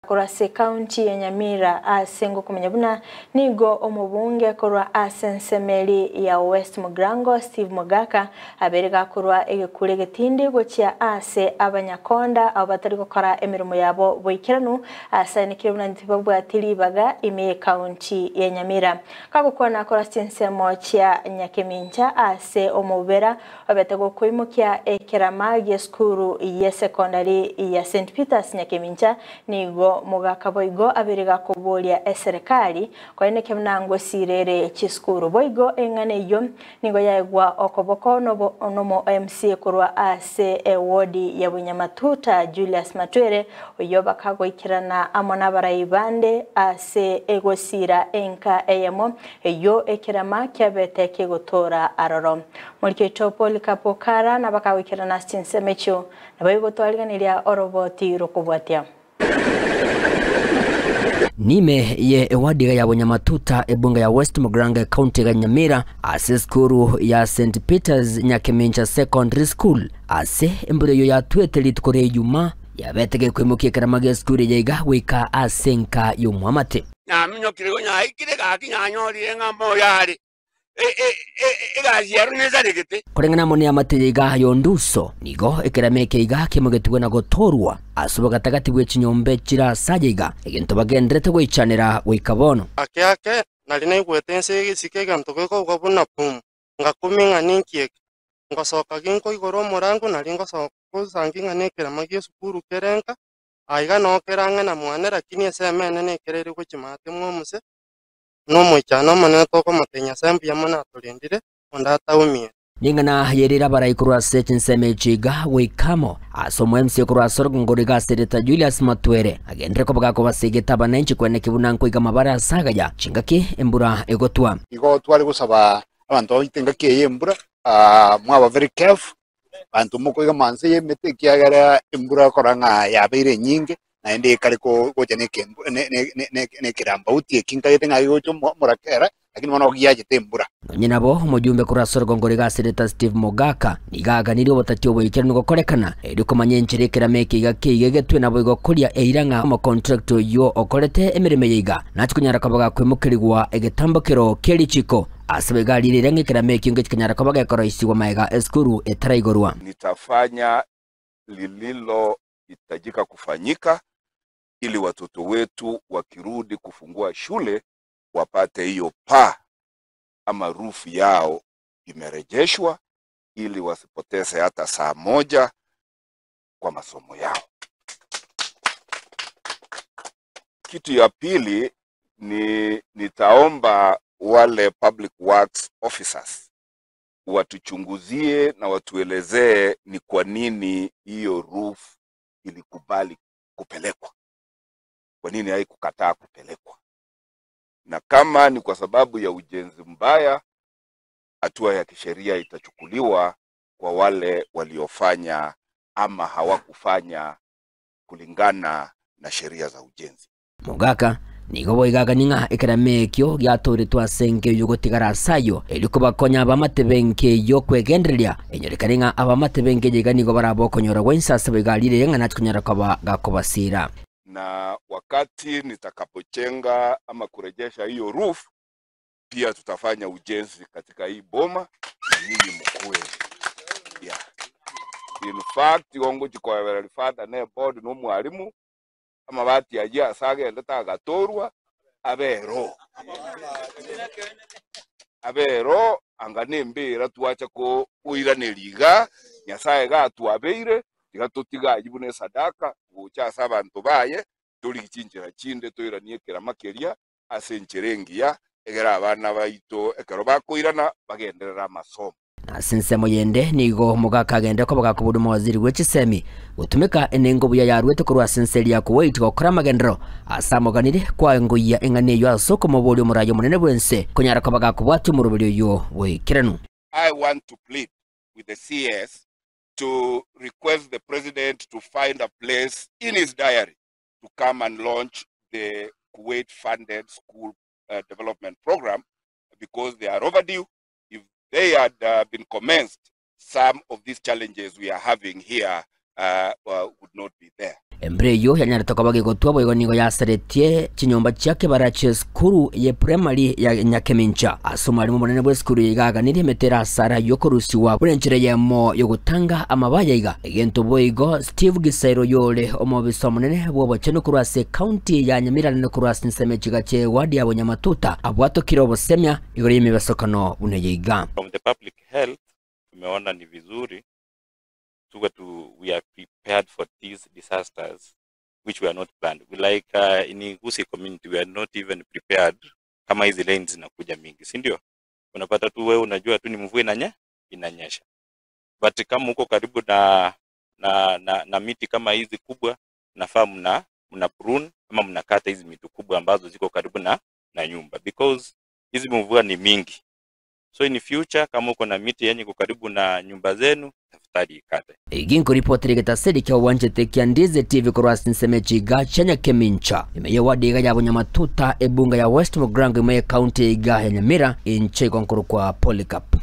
Korwa ase ekaunti ya Nyamira ase ngokomanya buna nigo omobunge korwa ase ensemo eri ya West Mugirango Steve Mogaka abeire gakorwa egekuro egetindi gochia ase abanyakonda abwo batari gokora emeremo yabo boikeranu ase ainekire buna tibabwati ribaga ime y'ekaunti ya Nyamira. Kagokwana korwa ase chinsemo chia Nyakemincha ase omobera Obete gokoimokia ekerama gi'esukuru y'esekondari ya St Peters Nyakemincha nigo mogaka boigo abere gakoboria eserekari koeneke buna ngosira ere chisukuru. Boigo eng'ana eyio nigo yaegwa okoboko nomo MCA korwa ase ewodi ya Bunyamatuta Julius Matwere oyio bakagoikerana amo nabarai bande ase egosira enka eyemo eyio ekerama kiabete kegotoora aroro. Moriketwe Polycarp Okara nabakagoikerana ase chinsemo echio, naboigo twariganiria oroboti rw'okobwatia. Nime ye ewadi iga ya Bonyamatuta ebunge ya West Mugirango ecounty iga Nyamira ase esukuru ya St Peters Nyakemincha Secondary School ase embura eyio yatwete rituko ria Ijumaa yabete gekoimokia ekerama gi'esukuru eye iga goika ase enka y'omwamate. Naminyokire nyaikire gaki nanyorire ng'a moyo are egasi ero nesaregete. Koreng'ana amo neamate eye iga y'onduso, nigo ekerama eke iga kemogetigwe na gotoorwa ase obogatagati bwe chinyomba chire ase aye iga, egento bagendererete goichanera goika bono. Ake ake nari naigwete ense y'egesike egento gekogwa buna boom, ngakumia ng'a ninki eke. Ngosoka ginkoigora omorango nari ngosoka gosangi ng'a nekerama gi'esukuru kere nka, aiga noo kere ang'e na mwane lakini esemo enene ekere ere gochia maate mw'omose, Nomoichano omonene tokomotebia Nyasae mbuya mono atorendire, onde ataumie. Ning'ana yerire abarai korwa ase chinsemo echi iga goika amo ase omoemsi korwa ase orogongo rwa iga ase erieta Julius Matwere agenderere koba gakobasegeta abananchi kweneki buna nkoiga amabare ase agaya chingaki embura egotwa. Igo tware gosaba abanto baito engaki eye y'embura, mwaba very careful, abanto mokoiga amanse y'emete ekiagera embura ekora ng'a yabeire enyinge, naende ekare ko gocha na ekembu ne- ne- ne- ne- na ekerambauti eki nkaete ng'a gegocha omo omorakera, lakini bono giachete embura. Nonye nabo, omojumbe korwa ase orogongo riga ase erieta Steve Mogaka nigo aganirie obotati oboikeranu gokorekana erio komanya enchera ekerama eke iga keigegetwe naboigo koria eira ng'a omocontractor oyio okorete emeremo eye iga nache konyara koba gakoimokerigwa egetambokero kie richiko Ase boigo ariire ng'a ekerama ekio ngechikanyara koba gekoroisigwa magega esukuru etaraigorwa. Nitafanya lililohitajika kufanyika ili watoto wetu wakirudi kufungua shule wapate hiyo paa ama roof yao imerejeshwa ili wasipoteze hata saa moja kwa masomo yao. Kitu ya pili ni nitaomba wale public works officers watuchunguzie na watuelezee ni kwa nini hiyo roof ilikubali kupelekwa, kwa nini haikukataa kupelekwa, na kama ni kwa sababu ya ujenzi mbaya, hatua ya kisheria itachukuliwa kwa wale waliofanya ama hawakufanya kulingana na sheria za ujenzi. Mogaka nigo boigo aganie ng'a ekerama ekio giatooretwe ase enka eyio gotigara ase ayio, erio kobakonya abamate b'enka eyio kwegendereria, enyorekane ng'a abamate b'enka eyio iga nigo barabe okonyora gwa inse ase boigo ariire ng'a nache konyara koba gakobasiira. Na wakati nitakapojenga ama kurejesha hiyo roof, pia tutafanya ujenzi katika hii boma na nyinyi mkue yeah. In fact igo ngochi koebereria father ne board na omwalimu amabati ayio ase agendete agatorwa abe ero abe ero anga nembera twacha koiraneria iga Nyasaye iga atwabeire tiga totige ayio buna esadaka gocha ase abanto baye torigie chinchera chinde toiranie ekerama keria ase enchera engiya, egere abana baito ekero bakoirana bagenderere amasomo. Na ase ensemo yende nigo omogaka agende koba gakoborwa omowaziri bwe chisemi gotumeka enengo buya yaruete korwa ase ense eria ya Kuwait gokora amagenderero ase amoganire kwaengoyia eng'ana eyio ase okomoboria omoraia omonene bw'ense konyara koba gakobwatia omoroberi oyio boikeranu. I want to plead with the CS to request the president to find a place in his diary to come and launch the Kuwait funded school uh, development program because they are overdue. If they had uh, been commenced, some of these challenges we are having here uh, uh, would not be there. Embura eywo yanyarete koba gegotwa boigo nigo yasaretie chinyomba chia kebara chia esukuru ye primary ya Nyakemincha. Ase omwalimu omonene bwa esukuru eye iga aganirie emete ere asara yokorusiwa buna enchera eyemo yogotanga amabaya iga. Egento boigo Steve Gisairo oyore omobisa omonene bw'obochenu korwa ase ecounty ya Nyamira naende korwa ase ensemo echiga chia eward ya Bonyamatuta abwatokire obosemia igoro y'emebasokano buna eye iga. From the public health tumeona ni vizuri tuwe tu, we are prepared for these disasters which were not planned. We like in Gusii community we are not even prepared kama hizi rains zinakuja mingi, si ndio? Unapata tu wewe unajua tu ni mvua inanye inanyesha, but kama uko karibu na na miti kama hizi kubwa, nafaa mna prune ama mnakata hizi miti kubwa ambazo ziko karibu na nyumba because hizi mvua ni mingi. So in future kama uko na miti yenye iko karibu na nyumba zenu, tafadhali ikate. Ginkoripotera egetaseri kia wanchete kia Ndizi TV korwa ase ensemo echiga chia Nyakemincha ime ye ward iga ya Bonyamatuta ebunga ya West Mugirango ime ye county iga ya Nyamira inche igo nkorokwa Polycarp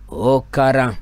Okara.